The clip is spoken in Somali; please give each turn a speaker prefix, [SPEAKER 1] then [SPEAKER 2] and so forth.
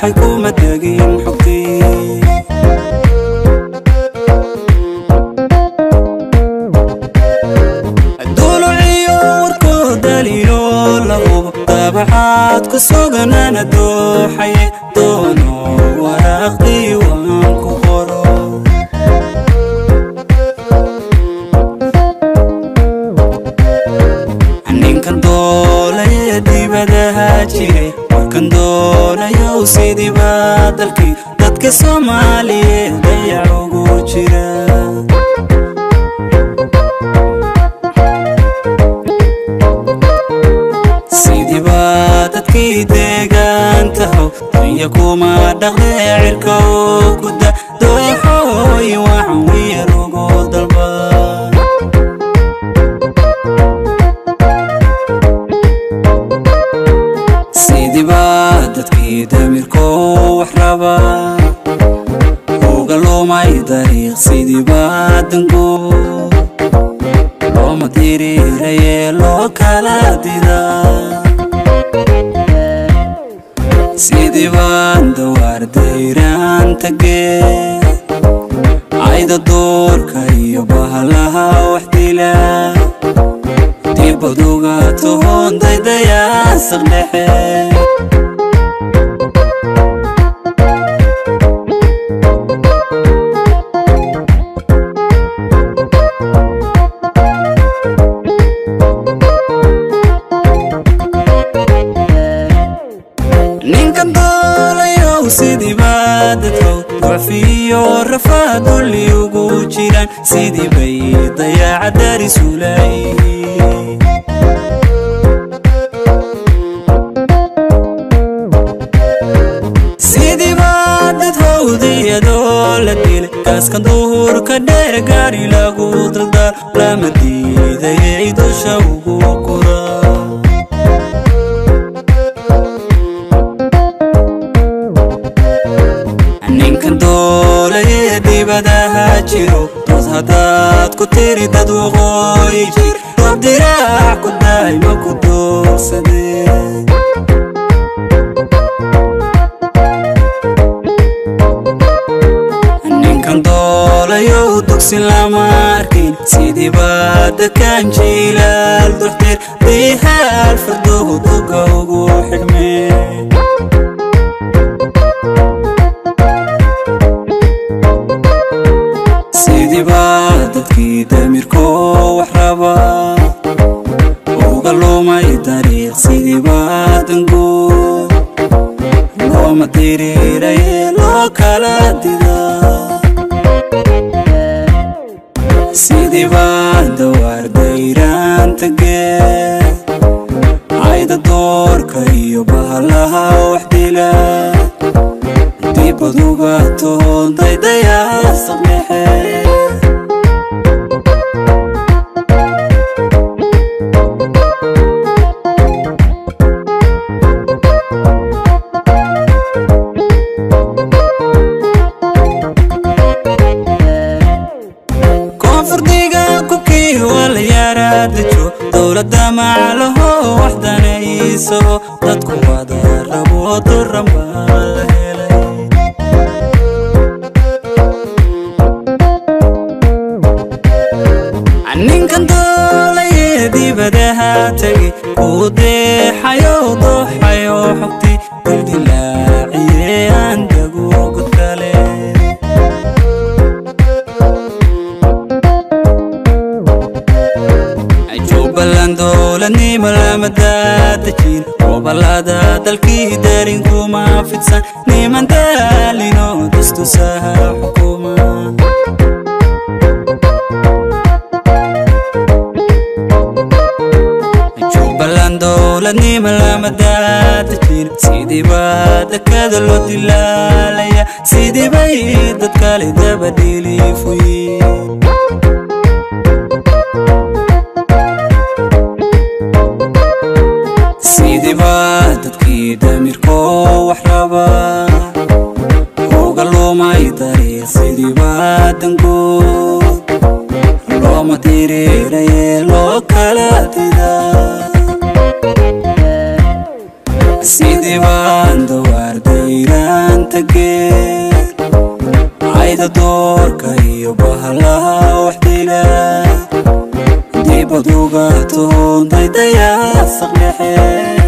[SPEAKER 1] Dooxay kuma tegin xogtii. Duluciyo warkoo daliilo la hubo, daabacaad ku suganana dooxaye doono waraaqdii waan ku qoro. Ninkan doolaya dibadaha jiray, warkan doonayow sidiiba dalkii dadka Soomaaliyeed dayac ugu jira. Sidiiba dadkii deegaantahow dunya kuma dhaqdee cirka oo guda dooxooy waxan wiyar ugu dalba. Sidiiba dadkii damirkoo wax raba uga lumay dariiq, sidiiba dangu looma diriiraye loo kala didaa. Sidii baan dawaar dayraanta geed cayda duurka iyo bahalaha wax dila dibad uga tohon daydayaasaq dhexe. Ninkan doolayow sidiiba dadkow ducfiyo rafaad dulli ugu jiraan, sidii bay dayaca darisuulayihiin. Sidiiba dad howdiyadoo la dilay kaaskan duhurka dheer gaari lagu daldaal lama diidayay dusha ugu kura. Ninkan doolaya dibadaha jiro, dood haddaad ku tiri dad waqooyi jir roob diraac ku daay ma ku doorsadee. Ninkan doolayow dugsi lama arkin, sidiiba dadkan jiilaal duxtir dihaal farduhu duga ugu xidhmee. Sidiiba dadkii damirkoo wax raba uga lumay dariiq, sidiiba danguud looma diriiraye loo kala didaa. Sidiiba dawaar dayraanta geed cayda doorka iyo bahalaha wax dila dibad uga tohon daydayaasaq dhexe. Koonfurdiga kubkii waa la yaaraadajo dowladda maclaho wax danayso dadku wada rabo duran baa la helay. Ninkan doolaye dibadaha tegi kuu deexayo dooxayo xogti dildilaaciye aan dago god kale. Jubbaland dowladnimo lama daadejin, gobolada dalkii darinkuma fidsan niman daalino dustusaha xukuma. Jubbaland dowladnimo lama daadejin, sidiiba dekada loo dilaalaya, sidiibay dad kale daba dhilifuyin. Sidiiba dadkii damirkoo wax raba uga lumay dariiq, sidiiba danguud looma diriiraye loo kala didaa. Sidii baan dawaar dayra. Oduga toon daydayaa saqdhexe.